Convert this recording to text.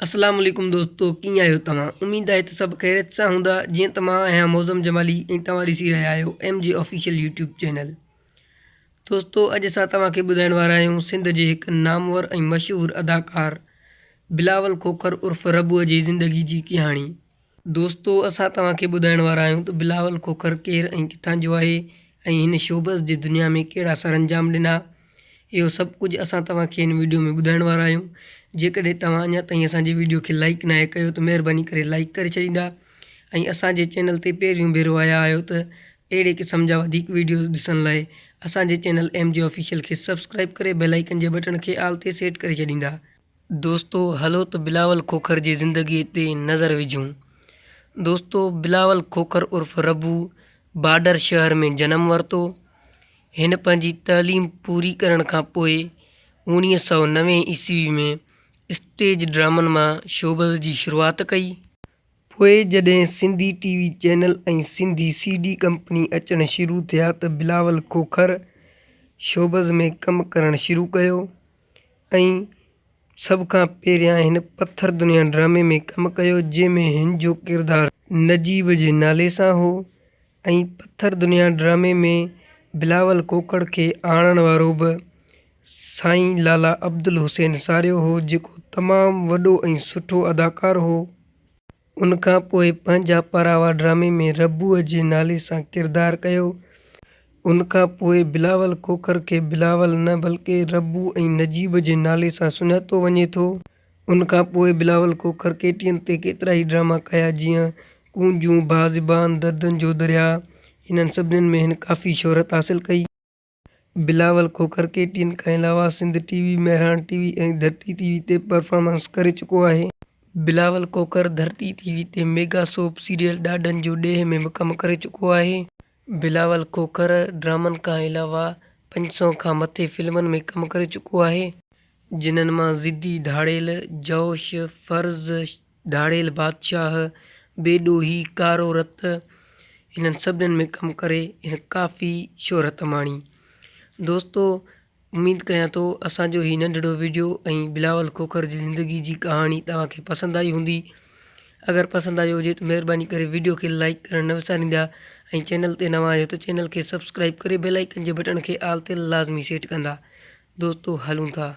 اسلام عليڪم دوستو ڪيئن آهيو توهان اميد آهي ته سڀ خيريت سان هوندا جيئن ته مان آهيان معظم جمالي ۽ توهان ڏسي رهيا آهيو M G official YouTube channel دوستو اڄ اسان توهان کي ٻڌائڻ وارا آهيون سنڌ جي هڪ نامور ۽ مشهور اداڪار بلاول کوکر عرف ربوء جي زندگي جي ڪهاڻي. دوستو اسان توهان کي ٻڌائڻ وارا آهيون ته بلاول کوکر ڪير ۽ ڪٿان جو آهي ۽ هن شوبز جي دنيا ۾ ڪهڙا سرانجام ڏنا اهو سڀ ڪجهه اسان توهان کي هن وڊيو ۾ ٻڌائڻ وارا آهيون جيڪڏهن توهان اڃا تائين اسان جي وڊيو کي لائيڪ ناهي ڪيو ته مهرباني ڪري لائيڪ ڪري ڇڏيندا ۽ اسان جي چينل تي پهريون ڀيرو آيا آهيو ته اهڙي قسم جا وڌيڪ وڊيوز ڏسڻ لاء اسان جي چينل ايم جي آفيشل کي سبسڪرائيب ڪري بيل آئيڪن جي بٽڻ کي آل تي سيٽ ڪري ڇڏيندا. دوستو هلو ته بلاول کوکر جي زندگي تي نظر وجهون دوستو بلاول کوکر عرف ربو بارڊر شهر ۾ جنم ورتو هن پنهنجي تعليم پوري ڪرڻ کان پوء 1990 عيسوي ۾ اسٽيج ڊرامن مان شوبز جي شروعات ڪئي. پوء جڏهن Sindhi T V channel ۽ Sindhi C D company اچڻ شروع ٿيا ته بلاول کوکر شوبز ۾ ڪم ڪرڻ شروع ڪيو ۽ سڀ کان پهريان هن پٿر دنيا ڊرامي ۾ ڪم ڪيو جنهن ۾ هن جو ڪردار نجيب جي نالي سان هو. ۽ پٿر دنيا ڊرامي ۾ بلاول ڪوڪڙ کي آڻڻ وارو به سائين لالا عبدالحسين ساريو هو جيڪو تمام وڏو ۽ سٺو اداڪار هو. ان کان پوء پنهنجا پراوا ڊرامي ۾ ربوء جي نالي سان ڪردار ڪيو. ان کان پوء بلاول کوکر کي بلاول نه بلڪه ربو ۽ نجيب جي نالي سان سڃاتو وڃي ٿو. ان کان پوء بلاول کوکر ڪي ٽي اين تي ڪيترائي ڊراما ڪيا جيئن ڪونجون، بازبان، دردن جو درياء انهن سڀني ۾ هن ڪافي شهرت حاصل ڪئي. بلاول کوکر ڪي ٽي اين کان علاوه Sindh T V, Mehran T V ۽ Dharti T V تي پرفارمنس ڪري چڪو آهي. بلاول کوکر ڌرتي ٽي وي تي ميگا سوپ سيريل ڏاڍن جو ڏيهه ۾ به ڪم ڪري چڪو آهي. بلاول کوکر ڊرامن کان علاوه 500 کان مٿي فلمن ۾ ڪم ڪري چڪو آهي. جنھن مان ضدي ڌاڙيل، جوش، فرض، ڌاڙيل بادشاهه، بي ڏوهي، ڪارو رت انهن سڀني ۾ ڪم ڪري هن ڪافي شهرت ماڻي. دوستو اميد ڪيان ٿو اسان جو هي ننڍڙو وڊيو ۽ بلاول کوکر جي زندگي جي ڪهاڻي توهان کي پسند آئي هوندي. اگر پسند آيو هجي ته مهرباني ڪري وڊيو کي لائيڪ ڪرڻ نه وساريندا ۽ چينل تي نوان آهيو ته چينل کي سبسڪرائيب ڪري بيل آئيڪن جي بٽڻ کي آل تي لازمي سيٽ ڪندا. دوستو هلون ٿا.